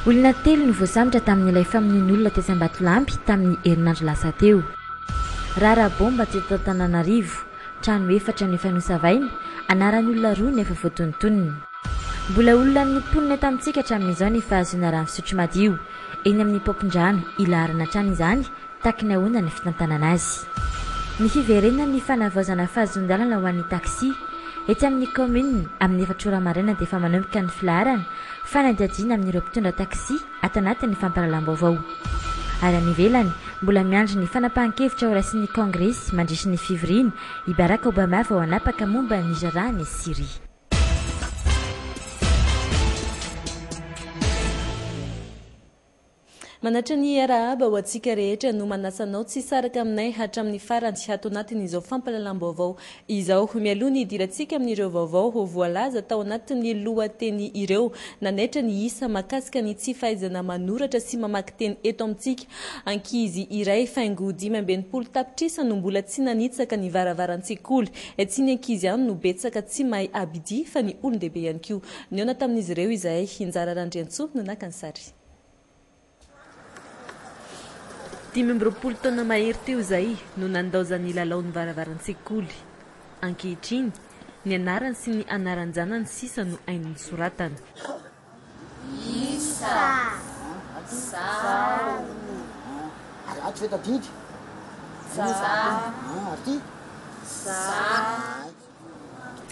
Olona telo no voasambotra tamin'ilay famonoan'olona tetsy Ambatolampy tamin'ny herinandro lasa teo. Raharaha baomba teto Antananarivo, trano efatra no efa nosavaina, anaran'ny olona roa no efa voatonontonona. Mbola olona amin'ny mponina eto amintsika hatramin'izao ny fahazoana rano fisotro madio. Eny amin'ny paompin-drano ilaharana hatrany izany Takina ahoana ny fitantanana azy? Ny fiverenan'ny fanavaozana fahazoan-dalana ho an'ny taxi. Etsy amin'ny kaominina, amin'ny efatra ora maraina dia efa manomboka ny filaharana, fanadihadiana amin'ireo mpitondra taxi ato anatin'ny fampahalalam-baovao. Ary any ivelany, mbola miandry ny fanapahan-kevitra horaisin'ny Kaongresy mandritry ny fivoriana i Barack Obama vao hanapaka momba ny raharahan'i Syria. Manatitra ny arahaba ho antsika rehetra no manasa anao tsy hisaraka aminay hatramin'ny farany ato anatin'izao fampahalalam-baovao izao. Mialoha ny hidirantsika amin'ireo vaovao voalaza tao anatin'ny lohateny ireo, nanaitra ny isa mahakasika ny tsy fahaizana manoratra sy mamaky teny eto amintsika. Ankizy iray faingo 65 tapitrisa no mbola tsy nanitsaka ny varavaran-tsekoly. Tsy ny ankizy ihany no betsaka tsy mahay abidia fa ny olon-dehibe ihany koa. Nihaona tamin'izy ireo izahay. Injara Randriantsoa no naka ny sary. 25 taona mahery teo izay no nandaozan'ny lalao ny varavaran-tsekoly. Ankehitriny, ny anarany sy ny anaran-janany sisa no hainy nosoratana. Isa, zao. Za, za.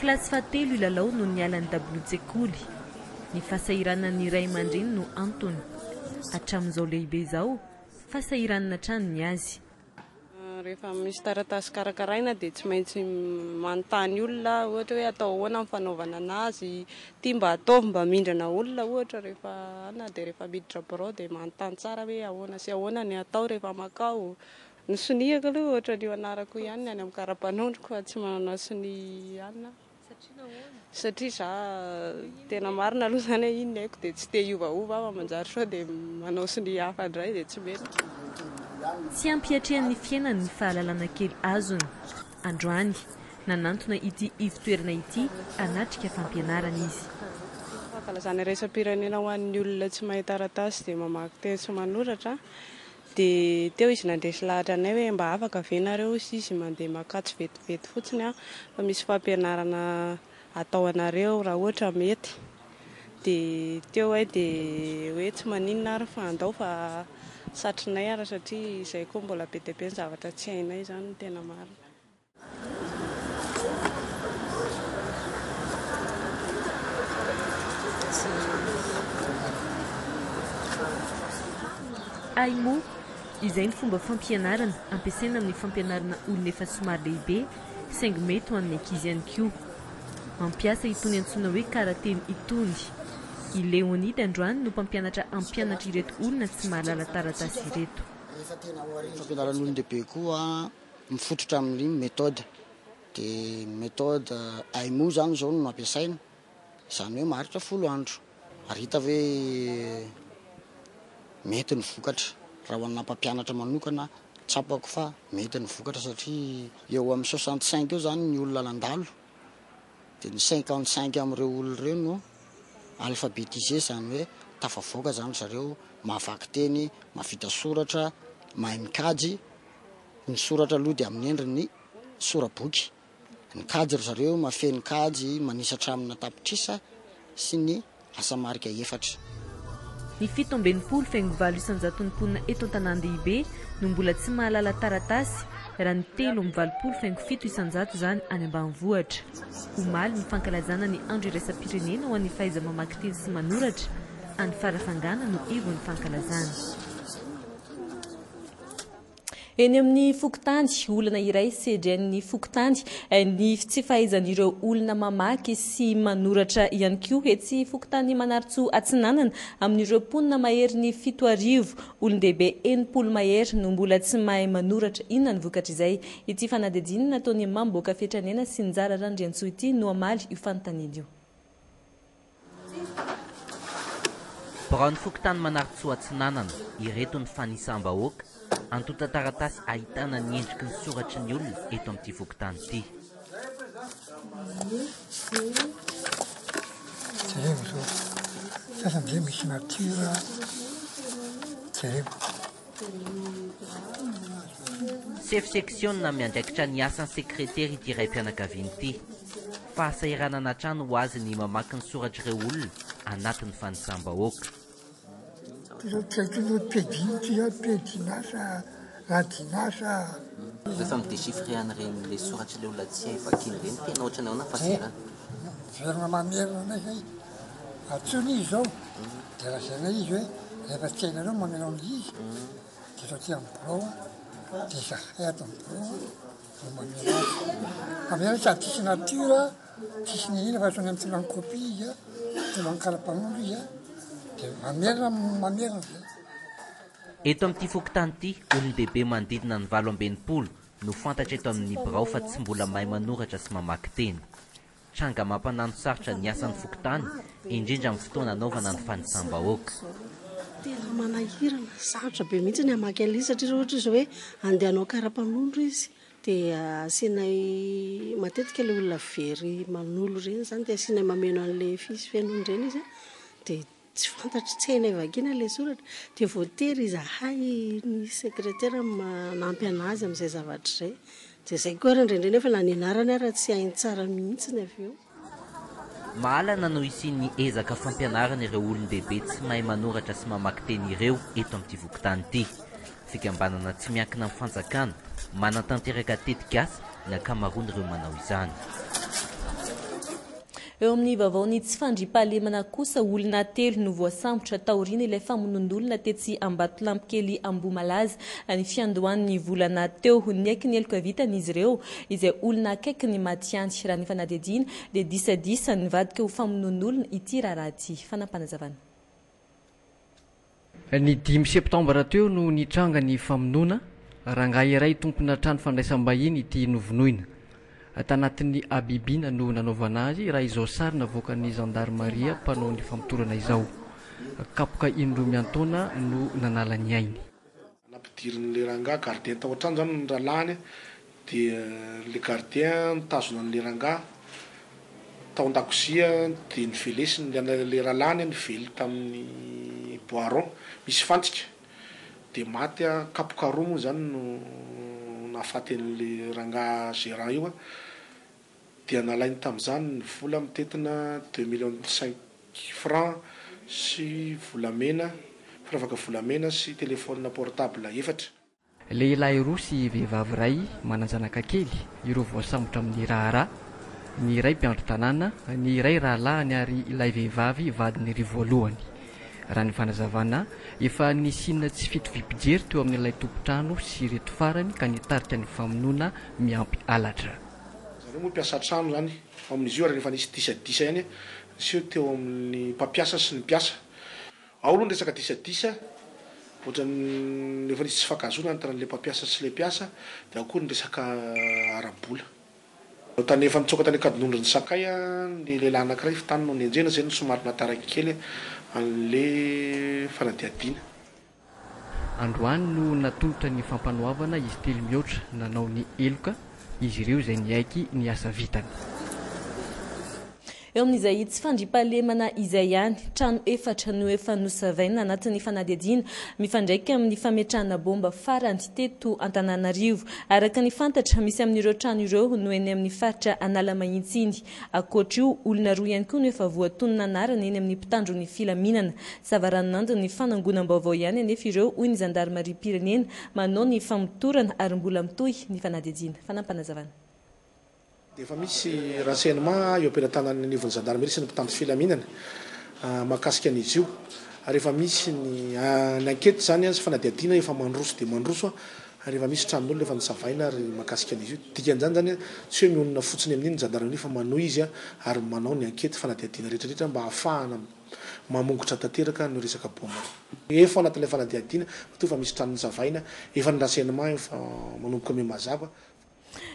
Kilasy fahatelo i Lalao no niala ny dabilion-tsekoly. Ny fahasahiranan'ny ray aman-dreny no antony. Hatramin'izao lehibe izao, fahasahiranana hatrany ny azy. Rehefa misy taratasy karakaraina dia tsy maintsy manontany olona, ohatra hoe atao ahoana ny fanaovana anazy, ity mba ataovy mba mindrana olona ohatra rehefa any dia rehefa miditra birao dia manontany tsara hoe ahoana sy ahoana ny atao rehefa mankao. Ny soniako aloha ohatran'io anarako io ihany ny any amin'ny kara-panondroko fa tsy manana sonia ihany aho. Satria nahoana? Satria za tena marina aloha izany hoe iny ny haiko dia tsy te hiovaova aho fa manjary sao dia manao sonia hafa indray dia tsy mety. Tsy ampy hiatrehany ny fiainany ny fahalalana kely azony. Androany, nanantona ity ivon-toerana ity hanatrika fampianarana izy. Fankalazana iraisam-pirenena ho an'ny olona tsy mahay taratasy dia mamaky teny sy manoratra. Dia teo izy nandresy lahatra anay hoe mba afaka ve nareo hozy izy mandeha makatso vetivety fotsiny an, fa misy fampianarana atao anareo raha ohatra mety. Dia teo ay dia hoe tsy maninona ary fa andao fa satrinay ary satria izay koa mbola be dia be ny zavatra tsy hainay izany no tena marina. Aimo, izay ny fomba fampianarana ampiasaina amin'ny fampianarana olona efa somary lehibe saingy mety ho an'ny ankizy ihany koa. Mampiasa itony antsoina hoe karateny itony. I Léonide androany no mpampianatra hampianatra ireto olona tsy mahalala taratasy ireto. Fampianaran'olon-dehibe koa mifototra amin'ny méthode, dia méthode AIMO izany izao no ampiasaina, izany hoe maharitra folo andro, ary hita hoe mety ny vokatra, raha ho anà mpampianatra manokana tsapako fa mety ny vokatra satria eo amin'ny 65 eo izany ny olona nandalo, dia ny 55 amin'ireo olona ireo no alphabétisé, izany hoe tafavoaka izany ry zareo, mahavaky teny, mahavita soratra, mahay mikajy. Ny soratra aloha dia amin'ny endriny sora-boky. Ny kajy ry zareo mahafehy ny kajy manisa hatraminà tapitrisa sy ny asa marika efatra. Ny 67 faingo valo isan-jaton'ny mponina eto an-tanàn-dehibe no mbola tsy mahalala taratasy raha ny 83 faingo fito isan-jato izany any ambanivohitra. Omaly ny fankalazana ny andro iraisam-pirenena ho an'ny fahaiza-mamaky teny sy manoratra any Farafangana no ivon'ny fankalazana. Eny amin'ny fokontany, olana iray sedrain'ny fokontany ny tsy fahaizan'ireo olona mamaky sy manoratra ihany koa. Etsy fokontany Manarintsoa Atsinanana, amin'ireo mponina maherin'ny 7000, olon-dehibe 60 mahery no mbola tsy mahay manoratra. Inona ny vokatr'izay? Ity fanadihadiana nataon'i Mamboaka Fetranena sy Njara Randriantsoa ity no hamaly io fanontaniana io. Biraon'ny fokontany Manarintsoa Atsinanana, ireto ny fanisam-bahoaka, antontan-taratasy ahitana ny endriky ny soratry ny olona eto amin'ity fokontany ity. Sasany zay misy nature, jereo. Sefo seksiona miandraikitra ny asan'ny sekretera ity raim-pianakaviana ity. Fahasahiranana hatrany ho azy ny mamaky ny soratr'ireo olona anatin'ny fanisam-bahoaka. Ty zao tsy haiko intsony hoe pejy ino ty zao, pejy nasa, radinasa. Rehefa mi-dechiffrer an'ireny le soratr'ilay olona tsy hay vakiana ireny, tena ohatran'ny ahoana ny fahasahiranana? Miverina mamerina anay zay. Antsoina izy zao, dia lazainay izy hoe rehefa tsy hainareo mameno an'ilay izy, dia atao aty amin'ny birao an, dia izahay ato amin'ny birao no mameno azy. Mameno sady tsisy nature. Tsisy nihina fa tony mitondra ny copie izy a, mitondra ny karapanondro izy a, dia mamerina mamerina zay. Eto amin'ity fokontany ity, olon-dehibe manodidina ny 68 no fantatra eto amin'ny birao fa tsy mbola mahay manoratra sy mamaky teny. Tranga mampanano sarotra ny asan'ny fokontany, indrindra amin'ny fotoana anaovana ny fanisam-bahoaka. Tena manahirana, sarotra be mihitsy ny hamaky an'ilay izy satria raha ohatra izy hoe andeha hanao karapanondro izy Dia asianay, matetika ilay olona very manolo ireny izany dia asianay mameno an'ilay fiche fenoina ireny izy an, dia tsy fantatro, tsy hainay vakiana ilay soratra, dia voatery izahay ny sekretera manampy an'azy amin'izay zavatra izay. Dia izay koa ary indraindray nefa na ny anarany ara tsy hainy tsara mihitsy avy eo. Mahalana no hisian'ny ezaka fampianarana ireo olon-dehibe tsy mahay manoratra sy mamaky teny ireo eto amin'ity fokontany ity. Fikambanana tsy miankina amin'ny fanjakana, manatanteraka tetikasa ny ankamaroan'ireo manao izany. Eo amin'ny vaovaon'ny tsy fandriampahalemana kosa, olona telo no voasambotra taorian'ilay famonoan'olona tetsy Ambatolampikely Ambohimalaza ny fiandohan'ny volana teo. Niaiky ny heloka vitany izy ireo, izay olona akaiky ny maty ihany. Raha ny fanadihadiana dia disadisa nivadika ho famonoan'olona ity raharaha ity. Fanapanazavana. Ny dimy septambra teo no nitranga ny famonoana, rangahy iray tompona trano fandraisam-bahiny ity novonoina. Tanatin'ny habibiana no nanaovana azy raha izao sary navoakan'ny zandarimaria mpanao ny famotorana izao. Kapoka indroa miantaona no nanala ny ainy. Nampidirin'ilay rangahy gardien tao an-trano izany ny rahalahiny dia ilay gardien nitazona an'ilay rangahy tao an-dakozia dia novelesiny ilay rahalahiny nively tamin'ny bois rond misy fantsika dia maty kapoka roa moa izany no nahafaty an'ilay rangahy gérant io dia nalainy tamin'izany ny vola mitentina deux millions cinq francs sy volamena, firavaka volamena sy téléphone portable efatra. Lehilahy roa sy vehivavy iray manan-janaka kely ireo voasambotra amin'ny raharaha, ny iray mpiandry tanàna, ny iray rahalahiny ary ilay vehivavy vadin'iry voalohany. Raha ny fanazavana, efa nisiana tsy fitoviam-pijery teo amin'ilay tompon-trano sy ireto farany ka nitarika ny famonoana miampy halatra. Zareo moa mpiasa trano izany ao amin'izy io ary efa nisy disadisa ihany niseho teo amin'ny mpampiasa sy ny mpiasa. Ao aloha ny resaka disadisa, ohatran'ny efa nisy tsy fifankahazoana entre an'ilay mpampiasa sy ilay mpiasa, dia ao koa ny resaka ara-bola. Tany efa nitsoaka tany Ankadinondrin'i Sakay ny lehilahy anankiray fa tany no nenjehina, izay no somary nahataraiky kely an'ilay fanadihadiana. Androany no natolotra ny fampanoavana izy telo mihoatra nanao ny heloka, izy ireo izay niaiky ny asa vitany. Eo amin'izay tsy fandriampahalemana izay ihany, trano efatra no efa nosavaina anatin'ny fanadihadiana mifandraika amin'ny fametrahana bomba farany teto Antananarivo. Araka ny fantatra, misy amin'ireo trano ireo no eny amin'ny faritra Analamahitsy iny. Ankoatra io, olona roa ihany koa no efa voatonona anarana eny amin'ny mpitandro ny filaminana. Savaranonando ny fanangonam-baovao ihany anefa ireo, hoy ny zandarimariam-pirenena manao ny famotorana ary mbola mitohy ny fanadihadiana. Fanampinazavana. Dia efa misy renseignement eo am-pelatanan'ny anivon'ny zandarmeria sy ny mpitandro filaminana mahakasika an'izy io ary efa misy ny ny enquête izany sy fanadihadiana efa mandroso dia mandroso ary efa misy tranon'olona efa nosavaina ary mahakasika an'izy io. Dikan'izany izany tsy hoe mionona fotsiny amin'iny ny zandarmeria fa manohy izy ary manao ny enquête fanadihadiana rehetra rehetra mba hahafahana mamongotra tanteraka an'io resaka baomba io. Efa ao anatin'ilay fanadihadiana matoa efa misy trano nosavaina, efa ny renseignement efa manomboka miha mazava.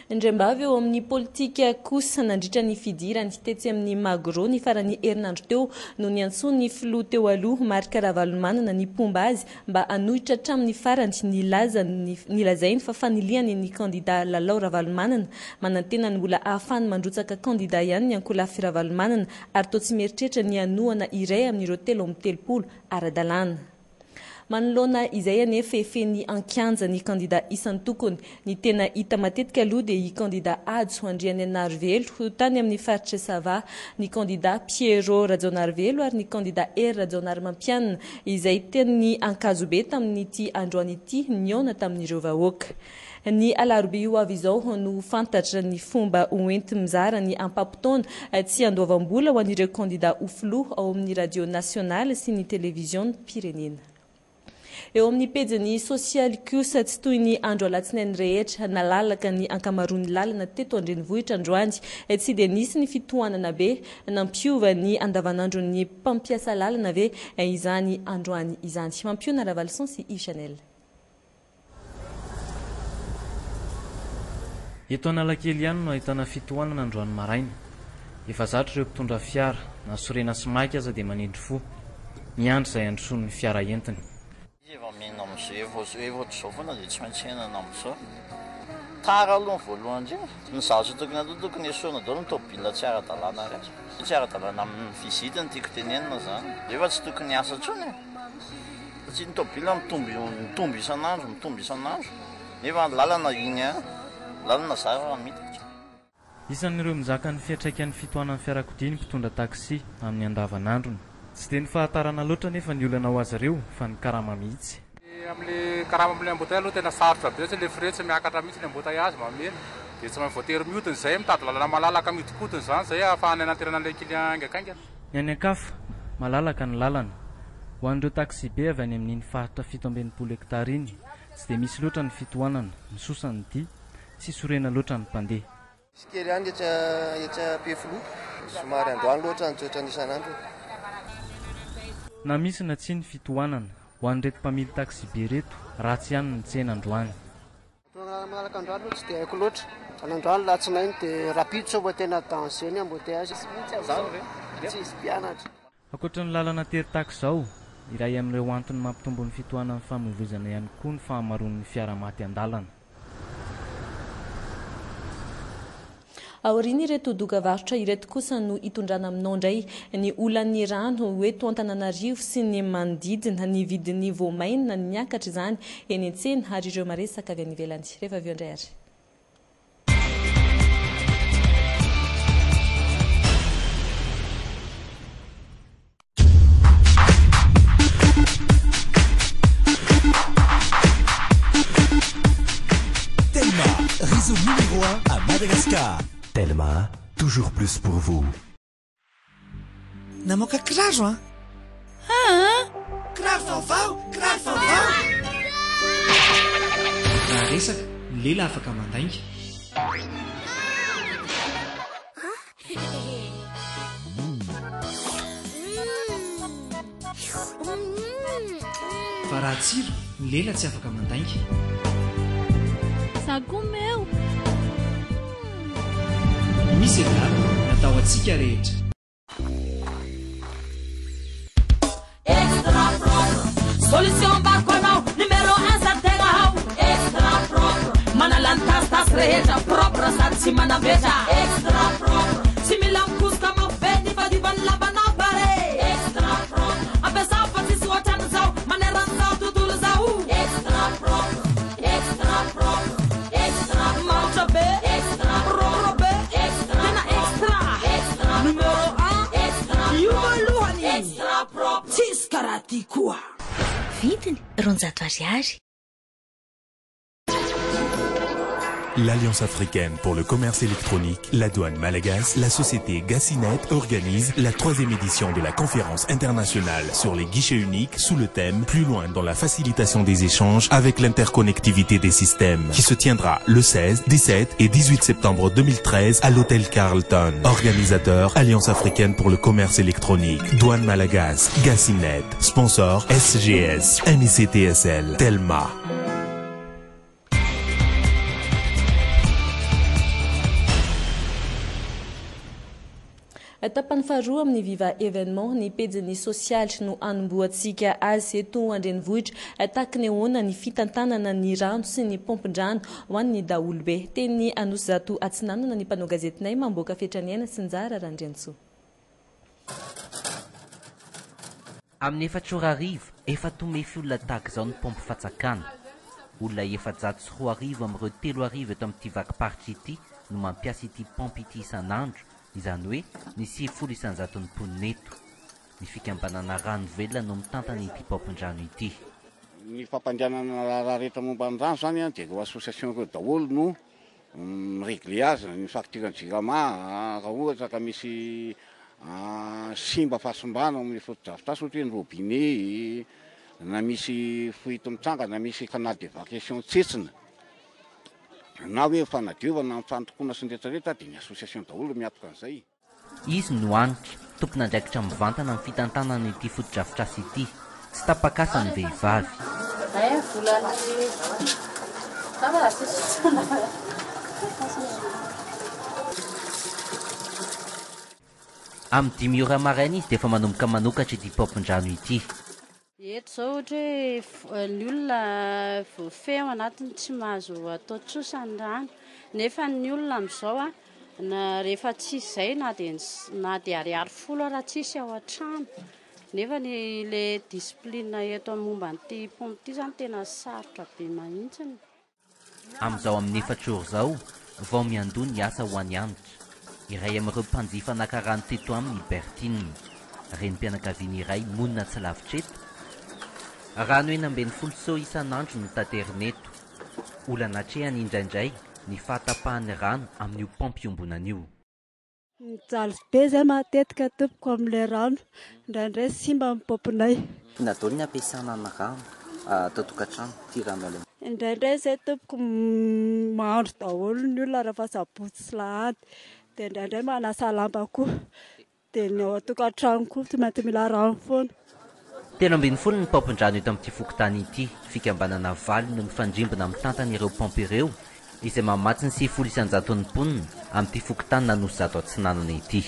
Indriambavy eo amin'ny politika kosa, nandritra ny fidirany tetsy amin'ny Magro ny faran'ny herinandro teo no niantsoan'ny filoha teo aloha Marc Ravalomanana ny mpomba azy mba hanohitra hatramin'ny farany nilaza nilazainy fa fanilihany ny kandida Lalao Ravalomanana. Manantena ny mbola hahafahany mandrotsaka kandida ihany ny ankolafy Ravalomanana ary toa tsy mieritreritra ny hanohana iray amin'ireo 33 ara-dalàna. Manoloana izay anefa, efen'ny an-kianja ny kandida isan-tokony. Ny tena hita matetika aloha dia i kandida Hajo Andrianainarivelo tany amin'ny faritr'i Sava, ny kandida Pierrot Rajaonarivelo ary ny kandida Hery Rajaonarimampianina izay teny Ankazobe tamin'ity androany ity nihaona tamin'ireo vahoaka. Ny alarobia ho avy izao no ho fantatra ny fomba ho enti-mizara ny ampaham-potoana tsy handoavam-bola ho an'ireo kandida ho filoha ao amin'ny radio nasionaly sy ny televizionim-pirenena. Eo amin'ny pejiny sosialy kosa, tsy toy ny andro alatsinainy rehetra, nalalaka ny ankamaroan'ny lalana teto an-drenivohitra androany. Tsy dia nisy ny fitohanana be nampiova ny andavanandron'ny mpampiasa lalana ve izany androany izany. Mampiona Ravalison sy Yves Chanel. Eto Analakely ihany no ahitana fitohanana androany maraina. Efa zatra ireo mpitondra fiara, na sorena sy maika aza dia manindry fo, miandry izay handrosoan'ny fiara entiny. Izy efa miaina amin'izao, efa efa ohatr'izao foana dia tsy maintsy iainana amin'izao. Tara aloha ny voalohany indrindra. Ny zavatra tokony atao, tokony esorina daholo ny tômôbila tsy ara-dalàna rehetra. Tsy ara-dalàna amin'ny visite no tiako tenenina izany. Nefa tsy tokony hiasa intsony e. Satria ny tômôbila mitombo mitombo isan'andro, mitombo isan'andro, nefa ny lalana iny ihany, lalana zara raha miditra. Isan'ireo mizaka ny fiantraikan'ny fitohanan'ny fiarakodia ny mpitondra taxi amin'ny andavanandrony. Tsy dia ny fahatarana loatra anefa ny olana ho azy ireo fa ny karama mihitsy. Amin'le karama amin'le embouteillage aloha tena sarotra be satria le frais tsy miakatra mihitsy ny embouteillage mameno dia tsy maintsy voatery mihodina izay mitady lalana malalaka mihodinkodina izany izay ahafahana hanaterana an'ilay client haingankaingana. Ny any an-kafa, malalaka ny lalana. Ho an'ireo taksibe avy any amin'iny faritra 67 hektara iny, tsy dia misy loatra ny fitohanana, misosa ny dia, tsy sorena loatra ny mpandeha. Misy kely ihany etsy etsy Ampefiloha, somary androany loatra ny tsy ohatran'ny isan'andro e. Na misy na tsia ny fitohanana, ho an'ireto mpamily taksibe ireto, ratsy ihany ny tsena androany. Fotoana manaraka androany aloha tsy dia haiko loatra. Fa androany latsinainy dia rahampitso sao mba tena danger ny embouteillage. Tsisy mpianatra. Ankoatra ny lalana tery tahaka izao, iray amin'ireo antony mampitombo ny fitohanan'ny famoivoizana ihany koa ny fahamaroan'ny fiara maty an-dalana. Aorian'ireto dokavarotra ireto kosa no hitondrana aminao indray ny olan'ny rano eto Antananarivo sy ny manodidina, ny vidin'ny voamaina niakatra izany eny an-tsena ary ireo maresaka avy any ivelany. Rehefa avy eo indray ary. Telma, réseau numéro 1 à Madagascar. Telma, toujours plus pour vous. Namoaka kiraro an! Aa! Kiraro vaovao! Kiraro vaovao! Raha resaka, ny lela afaka mandainga. Fa raha tsiro, ny lela tsy afaka mandainga. Za koa meo. Misy egal, natao ho antsika rehetra. Extra propre, solution mbako anao, numéro un sady tegna ao. Extra propre, manala ny tasitasy rehetra, propre sady tsy manambetra. Extra propre, tsy mila mikosoka mafy be ny fadiovan'ny lambanao pare. Extra propre, ampiasao fa tsisy ohatran'izao maneran'izao tontolo izao. Extra propre, extra propre, extra manitra be, extra propre be, extra tena extra, extra numéro un, extra io voalohany. Extra propre, tsisy karaha ty koa. Vidiny, 200 ariary. L'Alliance africaine pour le commerce électronique, la douane malagasy, la société Gassinet organise la troisième édition de la conférence internationale sur les guichets uniques sous le thème Plus loin dans la facilitation des échanges avec l'interconnectivité des systèmes qui se tiendra le 16, 17 et 18 septembre 2013 à l'hôtel Carlton. Organisateur Alliance africaine pour le commerce électronique, douane malagasy, Gassinet, sponsor SGS, MICTSL, Telma. Tapany faharoa amin'ny Viva Evenement, ny pejin'ny sosialy no hanombohantsika azy eto an-drenivohitra. Tahaky ny ahoana ny fitantanana ny rano sy ny paompin-drano ho an'ny daholobe? Teny Anosizato Atsinanana ny mpanao gazetinay Mamboaka Fetraniaina sy Njara Randriantsoa. Amin'ny efatra ora hariva, efa tomefy olona tahaka izao ny paompy fatsakana. Olona 2400 amin'ireo 3000 eto amin'ity vakim-paritra ity no mampiasa ity paompy ity isan'andro, izany hoe ny 90 isan-jaton'ny mponina eto. Ny fikambanana Rano Velona no mitantana ity paompin-drano ity. Ny fampandehanana raharaha rehetra momba ny rano izany dia ireo association ireo daholo no mi-regler azy, ny facture ny jirama raha ohatra ka misy simba fahasimbana ao amin'ny fotodrafitrasa ohatra hoe ny robinet na misy fuite mitranga na misy canal d'évacuation tsetsina na hoe fanadiovana ny fandokoana sy ny rehetra rehetra dia ny association daholo no miantoka an'izay. Izy no Hanitra, tompon'andraikitra mivantana amin'ny fitantanana ity fotodrafitrasa ity. Tsy tapak'asa ny vehivavy. Amin'ny dimy ora maraina izy dia efa manomboka manokatra ity paompin-drano ity. Eto izao ohatra hoe ny olona voafehy ao anatiny tsy mahazo atao tsosa ny rano, nefa ny olona amin'izao a, na rehefa tsisy izay na dia na dia ariary folo ara tsisy ao an-trano, nefa ny le discipline eto momba an'ity pompe ity izany tena sarotra be mihitsy. Amin'izao amin'ny efatra ora izao vao miandoha ny asa ho an'i Hanitra. Iray amin'ireo mpanjifa naka rano teto aminy i Bertine, renim-pianakaviana iray monina tsy lavitra eto. Rano 16 seau isan'andro no taterina eto. Olana atrehany indraindray ny fahatapahan'ny rano amin'io paompy iombonana io. Mijaly be zay matetika tompoko amin'ilay rano, indraindray simba ny paompinay. Inona daholo ny ampiasana ny rano ato an-tokantrano, ity rano alaina? Indraindray zay tompoko mahandro daholo ny olona rehefa sabotsy sy lahady, dia indraindray manasa lamba koa. Dia ny ao an-tokantrano koa tsy maintsy mila rano foana. 13 ny paompin-drano eto amin'ity fokontany ity. Fikambanana valo no mifandrimbona mitantana ireo paompy ireo, izay mamatsy ny 90 isan-jaton'ny mponina amin'ity fokontanin'Anosizato Atsinanana ity.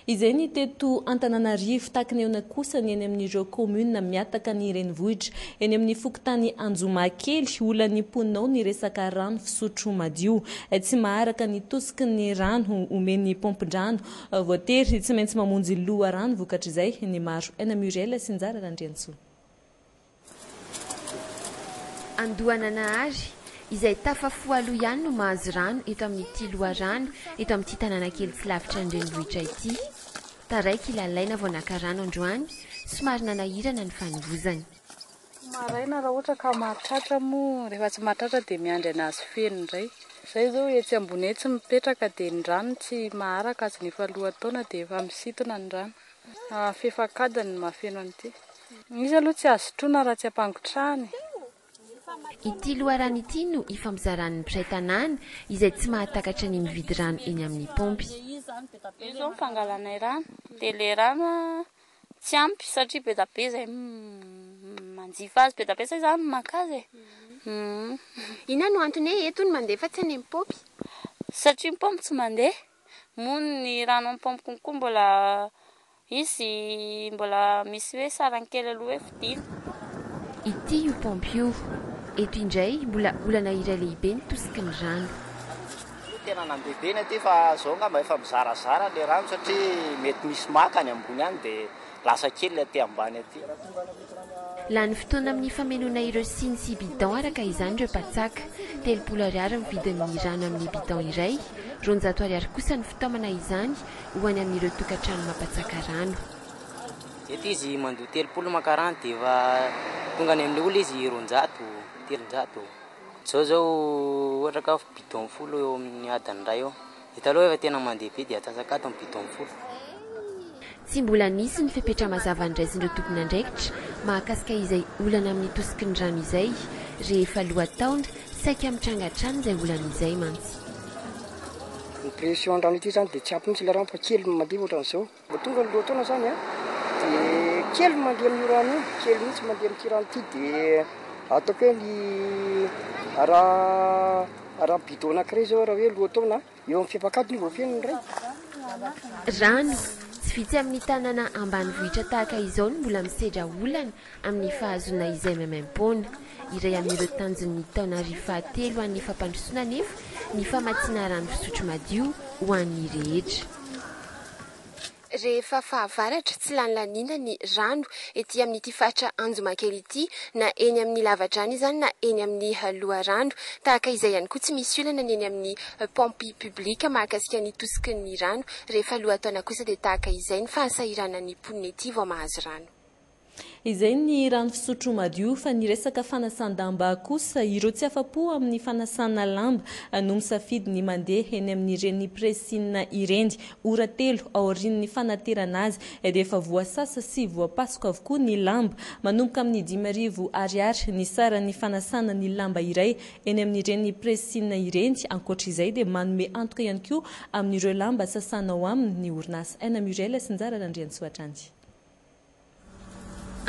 Izay ny teto Antananarivo, takineona kosa ny eny amin'ireo kaominina mihataka ny renivohitra. Eny amin'ny fokontany Anjomakely, olan'ny mponina ao ny resaka rano fisotro madio. Tsy maharaka ny tosiky ny rano omen'ny paompin-drano. Voatery tsy maintsy mamonjy loharano vokatr'izay ny maro. Aina Muriel sy Njara Randriantsoa. Andohananahary, izay tafafoha aloha ihany no mahazo rano eto amin'ity loharano eto amin'ity tanàna kely tsy lavitra ny renivohitra ity. Taraiky i Lalaina vao naka rano androany, somary nanahirana ny fanovozany. Maraina raha ohatra ka mahatratra moa, rehefa tsy mahatratra dia miandry an'azy feno indray. Izay izao etsy ambony etsy mipetraka dia ny rano tsy maharaka azony efa lohataona dia efa misintona ny rano. Fefak'adiny no mahafeno an'ity. Izy aloha tsy azo sotroina raha tsy ampangotrahana e. Ity loharano ity no ifampizaran'ny mpiray tanàna izay tsy mahatakatra ny mividy rano eny amin'ny paompy. Io izao ny fangalanay rano, dia ilay rano tsy ampy satria be dia be izay manjifa azy, be dia be izay izany no maka azy e. Inona no antony hoe eto no mandeha fa tsy any amin'ny paompy? Satria ny paompy tsy mandeha. Moa ny rano amin'ny paompy konko mbola izy mbola misy hoe sarany kely aloha hoe vidiana. Ity io paompy io. Eto indray mbola olana iray lehibe ny tosiky ny rano. Tena nandeha be ny aty fa zao angamba efa mizarazara le rano satria mety misy maka any ambony any dia lasa kely le aty ambany aty. Lany fotoana amin'ny famenoana ireo siny sy bidon araka izany ireo mpatsaka. 30 ariary ny vidin'ny rano amin'ny bidon iray, 200 ariary kosa ny fitaomana izany ho any amin'ireo tokantrano mampatsaka rano. Eto izy mandoa 30 maka rano dia efa tonga any amin'ilay olona izy 200, 300. Izao izao ohatra ka bidon folo eo amin'ny adiny iray eo. Dia taloha efa tena mandeha be dia atsasak'adiny bidon folo. Tsy mbola nisy ny fepetra mazava niraisin'ireo tompon'andraikitra mahakasika izay olana amin'ny tosiky ny rano izay rehefa lohataona, saika mitranga hatrany izay olana izay mantsy. Ny pression ny rano ity zany dia tsy ampy mihitsy ilay rano fa kely no mandeha ohatran'izao. Vao tonga ny lohataona zany an, dia kely no mandeha amin'io rano io, kely mihitsy mandeha amin'ity rano ity dia. Ataoko hoe ny raha raha bidon anankiray izao raha hoe lohataona eo amin'ny fefak'adiny vao feno ny iray. Rano, Tsy vitsy amin'ny tanàna ambanivohitra tahaka izao no mbola misedra olana amin'ny fahazoana izay maimaimpoana. Iray amin'ireo tanjon'ny taonarivo fahatelo an'ny fampandrosoana anefa ny famatsiana rano fisotro madio ho an'ny rehetra. Rehefa fahavaratra, tsy lany laniana ny rano ety amin'ity faritra Anjomakely ity, na eny amin'ny lavadrano izany na eny amin'ny loharano. Tahaka izay ihany koa tsy misy olana ny eny amin'ny paompy publika mahakasika ny tosiky ny rano. Rehefa lohataona kosa dia tahaka izay ny fahasahiranan'ny mponina ety vao mahazo rano. Izay ny rano fisotro madio fa ny resaka fanasan-damba kosa, ireo tsy afa-po amin'ny fanasana lamba no misafidy ny mandeha eny amin'ireny pressing ireny. Ora telo aorian'ny fanaterana azy dia efa voasasa sy voapasoka avokoa ny lamba. Manomboka amin'ny 5000 ariary ny saran'ny fanasana ny lamba iray eny amin'ireny pressing ireny. Ankoatra izay dia manome antoka ihany koa amin'ireo lamba sasana ao aminy ny orinasa. Aina Muriel sy Njara Randriantsoa hatrany.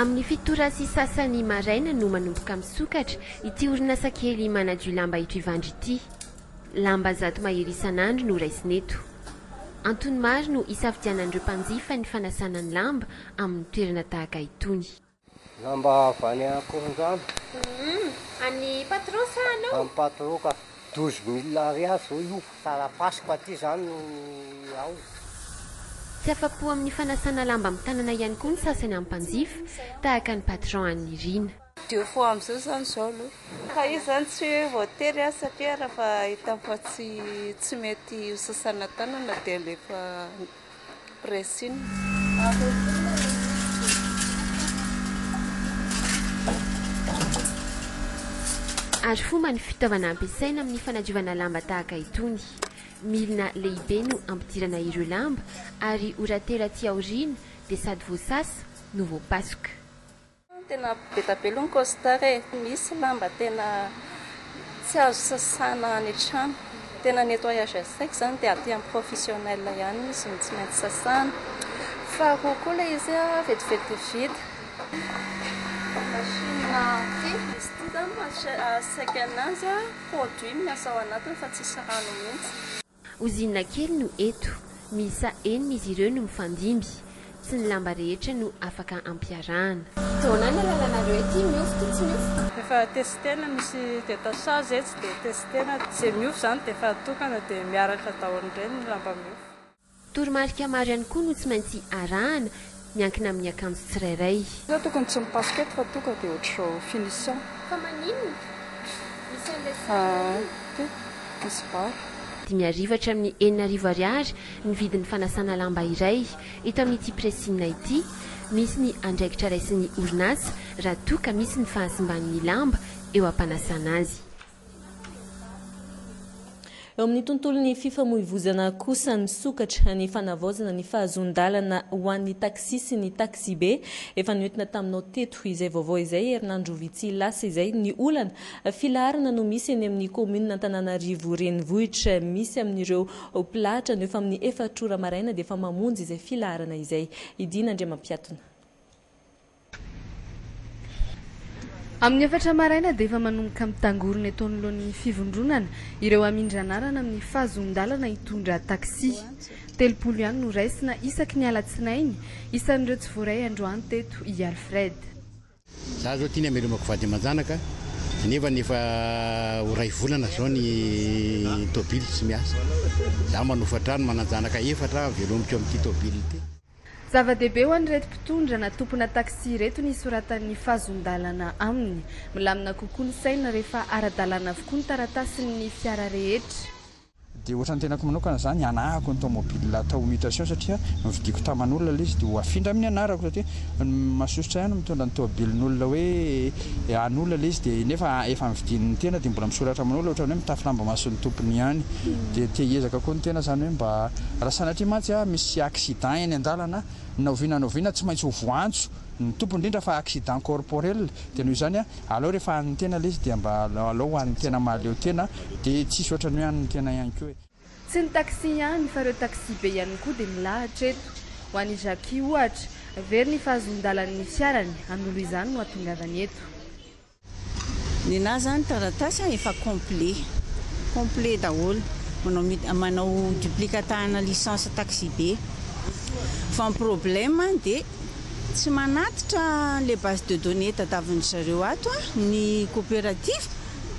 Amin'ny fito ora sy sasany maraina no manomboka misokatra ity orinasa kely manadio lamba eto Ivandry ity. Lamba 100 mahery isan'andro no raisina eto. Antony maro no isafidianan'ireo mpanjifa ny fanasana ny lamba amin'ny toerana tahaka itony. Lamba avy any Ankorondrano. An'ny patron sa anao? An'ny patron ka. 12 mille ariary zao io. Tarapasoka aty zany no ao. Tsy afa-po amin'ny fanasana lamba amin'ny tanana ihany koa ny sasany amin'ny mpanjifa, tahaka ny patron an'i Nirina. Deux fois amin'izao izany izao aloha. Fa io izany tsy hoe voatery aho satria rehefa hita fa tsy tsy mety ho sasana tanana dia alefa pressing. Ary fomba ny fitaovana ampiasaina amin'ny fanadiovana lamba tahaka itony. Milina lehibe no ampidirana ireo lamba ary ora telo aty aoriana dia sady voasasa no voapasoka. Tena be da be aloha ny costard e! Misy lamba tena tsy azo sasana any an-trano. Tena nettoyage à sec izany dia aty amin'ny professionnel ihany izy no tsy maintsy sasana. Faharoa koa ilay izy vetivety vita. Machine ity, izy ity izany à sec anazy, produit miasa ao anatiny fa tsisy rano mihitsy. Ozinina kely no eto. Miisa enina izy ireo no mifandimby. Tsy ny lamba rehetra no afaka ampiarahana. Taona ny lalanareo ety, miofo ty tsy miofo? Efa testena, misy détachage etsy dia testena, izay miofo izany dia efa atokana dia miaraka daholo indray ny lamba miofo. Toromarika maro ihany koa no tsy maintsy arahana, miankina amin'ny akanjo tsirairay. Za tokony tsy mipasoka eto fa tonga dia ohatr'izao finition. Fa maninona? Misy an'ilay sary Ty, misy vary. 5000 hatramin'ny 6000 ariary ny vidin'ny fanasana lamba iray eto amin'ity pressing ity. Misy ny andraikitra raisin'ny orinasa raha toa ka misy ny fahasimban'ny lamba eo am-panasana azy. Eo amin'ny tontolon'ny fifamoivozana kosa, misokatra ny fanavaozana ny fahazoan-dalana ho an'ny taxi sy ny taxibe. Efa noentina taminao teto izay vaovao izay herinandro vitsy lasa izay. Ny olana, filaharana no misy eny amin'ny kaominina Antananarivo Renivohitra. Misy amin'ireo mpilahatra no efa amin'ny efatra ora maraina dia efa mamonjy izay filaharana izay. I Dina Andriamampiatona. Amin'ny efatra maraina dia efa manomboka mitangorona eto anoloan'ny fivondronana ireo hamindra anarana amin'ny fahazoan-dalana hitondra taxi. 30 ihany no raisina isaky ny alatsinainy, isan'ireo tsy voaray androany teto i Alfred. Za zao tiany hamelomako vady aman-janaka nefa efa ho ray volana zao ny tôbily tsy miasa. Za manofa trano, manan-janaka efatra velomiko amin'ity tôbily ity. Zava-dehibe ho an'ireto mpitondra na tompona taxi ireto ny hisoratan'ny fahazoan-dalana aminy. Milamina kokoa ny saina rehefa ara-dalàna avokoa ny taratasin'ny fiara rehetra. Dia ohatran'ny tenako manokana izany hanahako ny tomobile atao mutation satria novidiako taman'olona ilay izy dia ho afindra amin'ny anarako satria ny mahasosotra ihany mitondra ny tomobilin'olona hoe an'olona ilay izy dia nefa efa novidian'ny tena dia mbola misoratra amin'olona ohatran'ny hoe mitafy lamba mason'ny tompony ihany dia te hiezaka koa ny tena izany hoe mba Raha sanatria mantsy misy accident eny an-dalana, na oviana na oviana tsy maintsy ho voantso ny tompony, indrindra fa accident corporel, dia noho izany aleo rehefa an'ny tena ilay izy dia mba aleo ho an'ny tena mahaleo tena, dia tsisy ohatran'ny hoe an'ny tena ihany koa e. Tsy ny taxi ihany fa ireo taxi-be ihany koa dia milahatra eto. Ho an'i Jackie ohatra, very ny fahazoan-dalan'ny fiarany, hanolo izany no hatongavany eto. Nenah zany taratasy an efa complet, complet daholo, manao manao duplicata-na licence taxi be, fa ny problème dia tsy manatitra an'le base de données tadavin-dry zareo ato an ny coopérative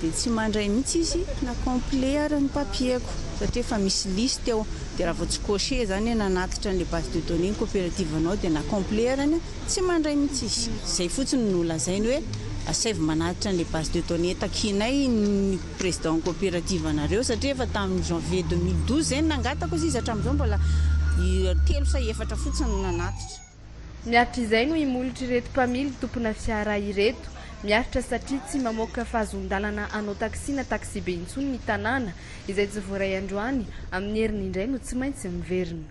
dia tsy mandray mihitsy izy na complet ary ny papier-ko satria efa misy liste ao dia raha vao tsy cocher zany hoe nanatitra an'le base de données ny coopérative anao dia na complet arany Tsy mandray mihitsy izy. Izay fotsiny no lazainy hoe asaivo manatitra an'ilay base de données takianay ny président coopérative anareo satria efa tamin'ny janvier 2012 izay no nangataka hozy izy hatramin'izao mbola telo sa efatra fotsiny no nanatitra. Miaritra izay no imolotr'ireto mpamily tompona fiara ireto. Miaritra satria tsy mamoaka fahazoan-dalana hanao taxi na taxibe intsony ny tanàna, izay tsy voaray androany, amin'ny heriny indray no tsy maintsy miverina.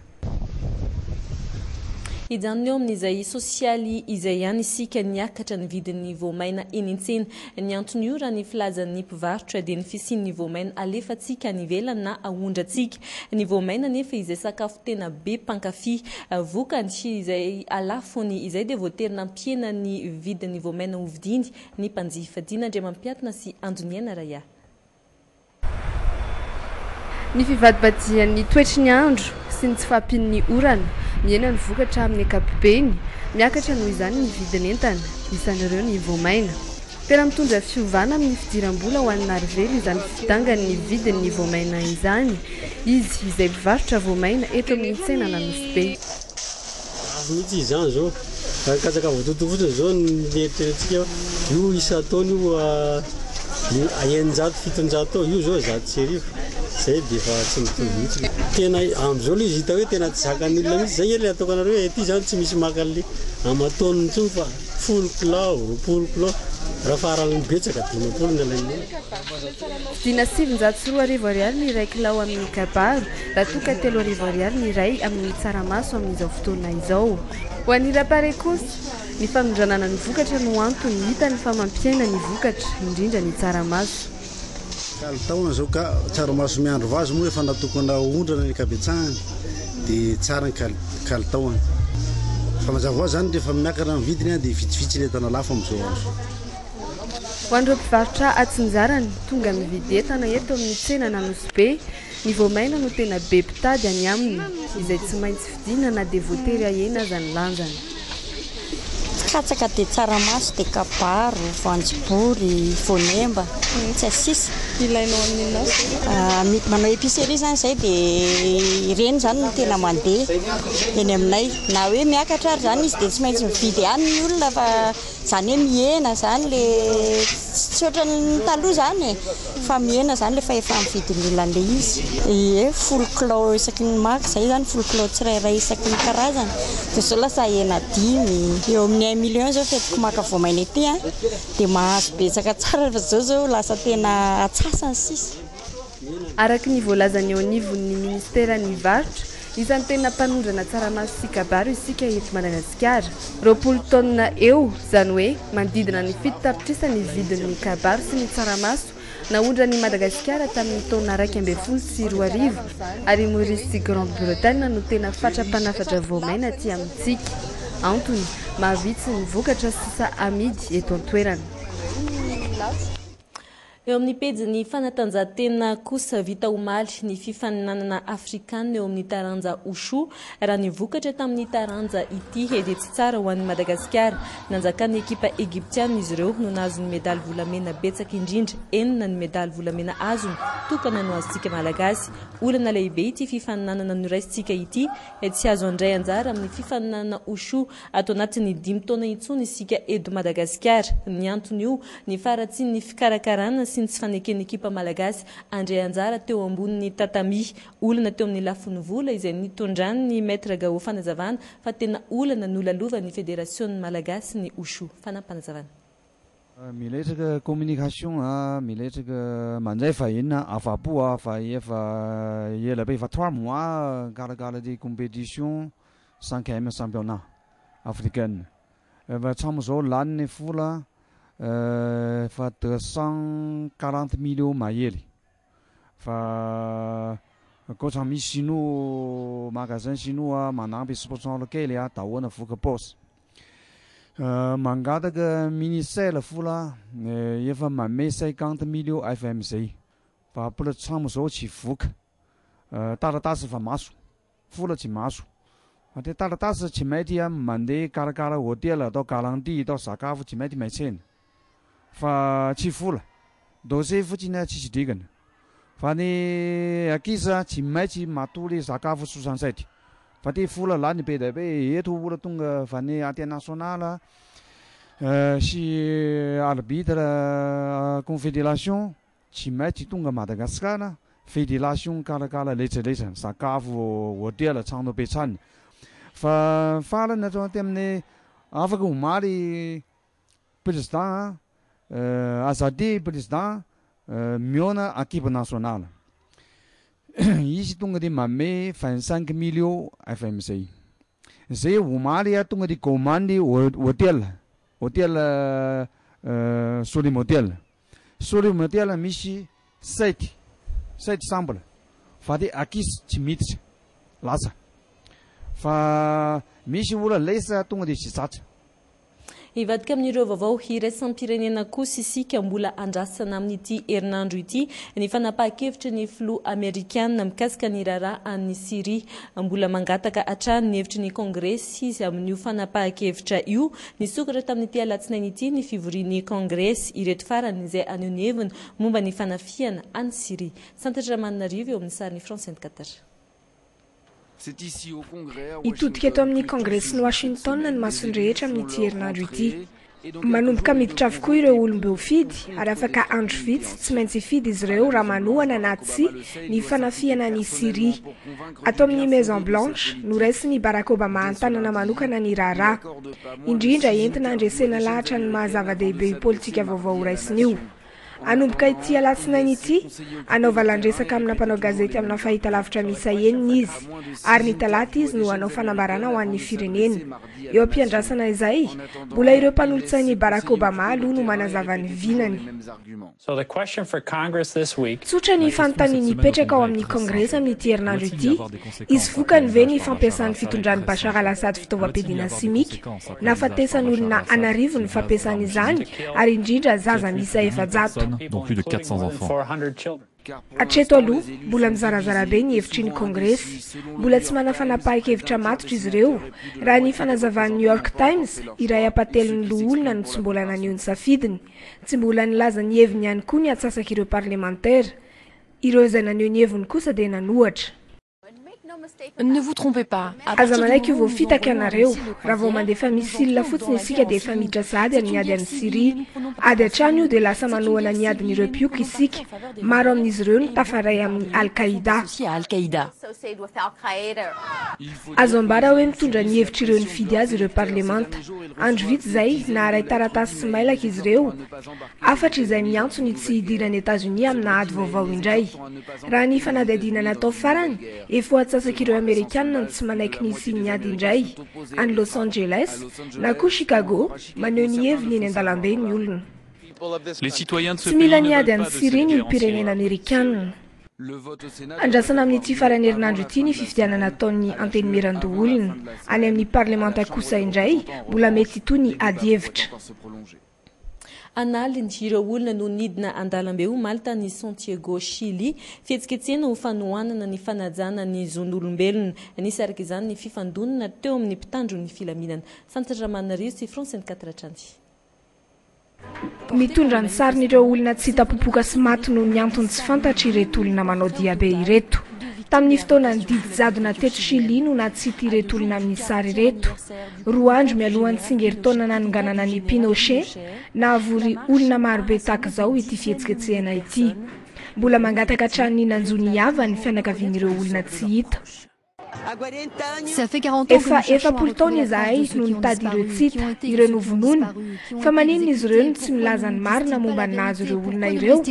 Hijanona eo amin'izay sosialy izay ihany isika, niakatra ny vidin'ny voamaina eny an-tsena. Ny anton'io raha ny filazan'ny mpivarotra dia ny fisian'ny voamaina alefantsika any ivelany na aondrantsika. Ny voamaina anefa izay sakafo tena be mpankafy. Vokany, izay halafony izay dia voatery nampihena ny vidin'ny voamaina hovidiany ny mpanjifa. Dina Andriamampiatona sy Andoniaina Raya. Ny fivadibadihan'ny toetry ny andro sy ny tsy fahampian'ny orana, mihena ny vokatra amin'ny ankapobeny, miakatra noho izany ny vidin'entana, isan'ireo ny voamaina. Tena mitondra fiovana amin'ny fidiram-bola ho an'i Narivelo izany fidangan'ny vidin'ny voamaina izany, izy izay mpivarotra voamaina eto amin'ny tsenan'Anosibe. Lafo mihitsy izy izany izao. Raha ny katsaka voatoto fotsiny izao no eritreretintsika io isan-taona io 600 700 eo, io izao 101. Izay dia efa tsy mitovy mihitsy. Tena amin'izao ilay izy hita hoe tena tsy zakan'ny olona mihitsy. Izay ilay ataoko anareo hoe ity izany tsy misy maka an'ilay aman-taoniny intsony fa folo kilao, 20 kilao, raha faran'ny betsaka 50 no alain'ny olona. Vidiana 2900 ariary ny iray kilao amin'ny kabaro, raha toa ka 3000 ariary ny iray amin'ny tsaramaso amin'izao fotoana izao. Ho an'ny Rapare kosa, ny fanondranana ny vokatra no antony hitany fa mampihena ny vokatra, indrindra ny tsaramaso. Kalitaony izao ka, tsaramaso miandry vazo moa efa natokana hondrana ny ankabetsahany dia tsara ny kalitaony. Fa mazava ho azy izany rehefa miakatra ny vidiny dia vitsivitsy ny entana lafo amin'izao andro izao. Ho an'ireo mpivarotra atsinjarany, tonga mividy entana eto amin'ny tsenan'Anosibe, ny voamaina no tena be mpitady any aminy, izay tsy maintsy vidiana na dia voatery ahena aza ny lanjany. Katsaka dia tsaramaso dia kabaro, voanjobory, voanemba, tsy asisa. Ilainao amin'ny inona avy? Manao épicerie izany izay dia ireny izany no tena mandeha eny aminay. Na hoe miakatra ary izany izy dia tsy maintsy mividy ihany ny olona fa Zany hoe mihena zany le tsy ohatran'ny taloha zany e, fa mihena zany le fahefa-mividin'ny olona an'le izy. Ie, folo kilao isaky ny maka zay zany, folo kilao tsirairay isaky ny karazany, de zao lasa ahena dimy, eo amin'ny un million zao fetiko maka voamaina ety an, de mahazo betsaka tsara fa zao zao lasa tena atsasany sisa. Araka ny voalazan'ny eo anivon'ny minisiteran'ny varotra, isan'ny tena mpanondrana tsaramaso sy kabaro isika eto Madagasikara. 20 taonina eo, izany hoe manodidina ny 7 tapitrisa ny vidin'ny kabaro sy ny tsaramaso naondran'i Madagasikara tamin'ny taona 2011 ary i Maurice sy Grande-Bretagne no tena fatra-panafatra voamaina aty amintsika. Antony, mahavitsy ny vokatra sisa amidy eto an-toerana. Eo amin'ny pejin'ny fanatanjahantena kosa, vita omaly ny fifaninanana afrikanina eo amin'ny taranja Wushu. Raha ny vokatra tamin'ny taranja ity dia tsy tsara ho an'i Madagasikara. Nanjakan'ny ekipa egyptiana izy ireo no nahazo ny medaly volamena betsaka indrindra, enina ny medaly volamena azony, tokana no azontsika Malagasy. Olana lehibe ity fifaninanana noraisintsika ity, tsy azo handray anjara amin'ny fifaninanana Wushu ato anatin'ny dimy taona intsony isika eto Madagasikara. Ny anton'io, ny faharatsian'ny fikarakarana sy ny tsy faneken'ny ekipa malagasy handray anjara teo ambonin'ny tatami. Olana teo amin'ny lafiny vola izay nitondran'ny Maître Gao fanazavana fa tena olana nolalovan'ny federasion'ny malagasy ny Wushu. Fanampinazavana. Miresaka communication a, miresaka mandray vahiny afapo a, fa efa ela be, efa trois mois nikarakara ty competition cinquième championnat africaine, efa hatramin'izao lany ny vola efa 240 millions mahery, fa ankoatra misy sinoa magasin sinoa manampy sponsor kely a, dahoana voka paosy. Mangataka ministère vola efa manome 50 millions FMG fa mbola hatramin'izao zao tsy voka. Taratasy efa maso, vola tsy maso. Fa ty taratasy tsy mety mandeha karakara hôtel atao garantie atao sakafo tsy mety miantsena fa tsy vola. Dossier fotsiny tsisy dikany. Fa ny ankizy tsy maintsy matory sakafo 67. Fa ty vola lany be dia be eto vola tonga avy any international sy arbitre confédération tsy maintsy tonga Madagasikara fédération mikarakara rehetrarehetra ny sakafo hôtel trano ampiasany fa farany atao aty amin'ny afaka omaly président Azadi président mihaona équipe nationale izy tonga de manome 25 millions FMG zay omaly tonga de commande hôtel hôtel Solim Hotel Solim Hotel misy sept chambre fa de ankizy tsy miditra lasa fa misy olona lesa tonga de tsy zatra. Hivadika amin'ireo vaovao iraisam-pirenena kosa isika. Mbola andrasana amin'ity herinandro ity ny fanapahan-kevitry ny filoha amerikana mikasika ny raharaha any Syria. Mbola mangataka hatrany ny hevitry ny kongresy izy amin'io fanapahan-kevitra io. Nisokatra tamin'ity alatsinainy ity ny fivorian'ny kongresy ireto farany izay haneho ny heviny momba ny fanafihana any Syria. Santatra Ramananarivo eo amin'ny sarin'i France 24. Hitodika eto amin'ny Kongresin'i Washington ny mason'ny rehetra amin'ity herinandro ity. Manomboka miditra avokoa ireo olom-boafidy ary afaka andro vitsy tsy maintsy hifidy izy ireo raha manohana na tsia ny fanafihana an'i Syria. Ato amin'ny Maison Blanche, noraisin'i Barack Obama an-tanana manokana ny raharaha. Indrindra entina handresena lahatra ny maha zava-dehibe io politika vaovao horaisina io. Hanomboka ity alatsinainy ity, hanao valan-dresaka amina mpanao gazety amina fahitalavitra miisa enina izy, ary ny talata izy no hanao fanambarana ho an'ny firenena. Eo am-piandrasana izay, mbola ireo mpanolotsain'i Barack Obama aloha no manazava ny vinany. Tsotra ny fanontaniana hipetraka ao amin'ny Kongresy amin'ity herinandro ity, hisy vokany ve ny fampiasan'ny fitondran'i Bashar al-Assad fitaovam-piadiana simika? Nahafatesan'olona an'arivony ny fampiasana izany ary indrindra zaza miisa 400. Hatreto aloha, mbola mizarazara be ny hevitry ny Kongresy. Mbola tsy manana fanapahan-kevitra matotra izy ireo. Raha ny fanazavan'ny New York Times, iray ampahatelon'ny loholona no tsy mbola naneho ny safidiny. Tsy mbola nilaza ny heviny ihany koa ny antsasak'ireo parlemantera. Ireo izay naneho ny heviny kosa dia nanohatra. Ne vous trompez pas. Aza manaiky ho voafitaka ianareo. Raha vao mandefa missile fotsiny isika dia efa miditra sahady amin'ny ady any Syria. Ady hatrany io dia lasa manohana ny adin'ireo mpioko isika. Maro amin'izy ireo no tafaray amin'ny Al-Qaïda. Azo ambara hoe mitondra ny hevitr'ireo nifidy azy ireo parlemanta. Andro vitsy izay, naharay taratasy sy mailaka izy ireo, hafatra izay miantso ny tsy hidiran'i Etazonia amina ady vaovao indray. Raha ny fanadihadiana natao farany, efa ho antsasak'ireo Amerikanina no tsy manaiky ny hisian'ny ady indray. Any Los Angeles, na koa Chicago, maneho ny heviny eny an-dalambe ny olona. Tsy mila ny ady any Syria ny olom-pirenena amerikanina. Andrasana amin'ity faran'ny herinandro ity ny fifidianana ataon'ny Antenimierandoholona. Any amin'ny parlemanta kosa indray, mbola mety hitohy ny adihevitra. An'aliny ireo olona no nidina an-dalambe omaly tany Santiago, Chili. Fihetsiketsehana ho fanohanana ny fanajana ny zon'olombelona. Nisy araka izany ny fifandonana teo amin'ny mpitandro ny filaminana. Santatra Ramanarivo sy France 24 hatrany. Mitondra ny sarin'ireo olona tsy hita popoka sy maty noho ny antony tsy fantatra ireto olona manao diabe ireto. Tamin'ny fotoanan'ny didy jadona teto Chili no nahatsity ireto olona amin'ny sary ireto. Roa andro mialohan'ny tsingerin-taona nanonganana an'i Pinochet, nahavory olona marobe tahaka izao ity fihetsiketsehana ity. Mbola mangataka hatrany ny nanjo ny havany ny fianakavian'ireo olona tsy hita. Efa 40 taona izahay no nitady ireo tsy hita, ireo novonoina. Fa maninona izy ireo no tsy milaza ny marina momba ny nahazo ireo olona ireo?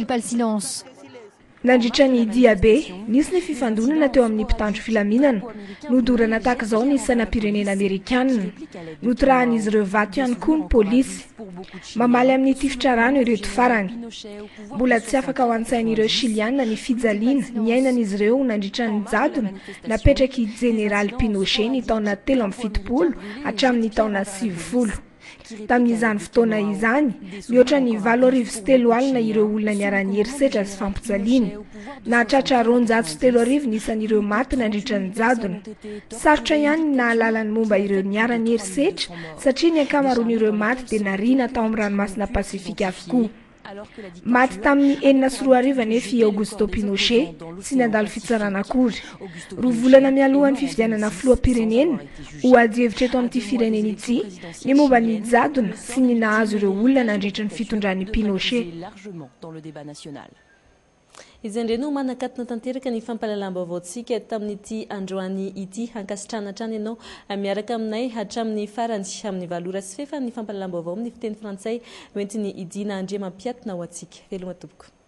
Nandritra ny diabe, nisy ny fifandonana teo amin'ny mpitandro filaminana. Nodorana tahaka izao ny sainam-pirenena amerikanina. Notorahan'izy ireo vato ihany koa ny polisy. Mamaly amin'ny tifitra rano ireto farany. Mbola tsy afaka ao an-tsain'ireo Shiliana ny fijaliana niainan'izy ireo nandritra ny jadona napetrak'i Jeneraly Pinochet ny taona 73 hatramin'ny taona 90. Tamin'izany fotoana izany, mihoatra ny 3008 ireo olona niharan'ny herisetra sy fampijaliana. Nahatratra 3200 ny isan'ireo maty nandritra ny jadona. Sarotra ihany ny nahalala ny momba ireo niharan'ny herisetra satria ny ankamaroan'ireo maty dia nariana tao amin'ny ranomasina Pasifika avokoa. Maty tamin'ny 2006 anefa i Augusto Pinochet, tsy nandalo fitsarana akory. Roa volana mialohan'ny fifidianana filoham-pirenena, ho adihevitra eto amin'ity firenena ity ny momba ny jadona sy ny nahazo ireo olona nandritra ny fitondran'i Pinochet. Izay indray no manakatona tanteraka ny fampahalalam-baovaontsika tamin'ity androany ity. Ankasitrahana hatrany ianao miaraka aminay hatramin'ny farany. Amin'ny valo ora sy fefany ny fampahalalam-baovao amin'ny fiteny frantsay no entin'i Dina Andriamampiatina ho antsika. Veloma tompoko.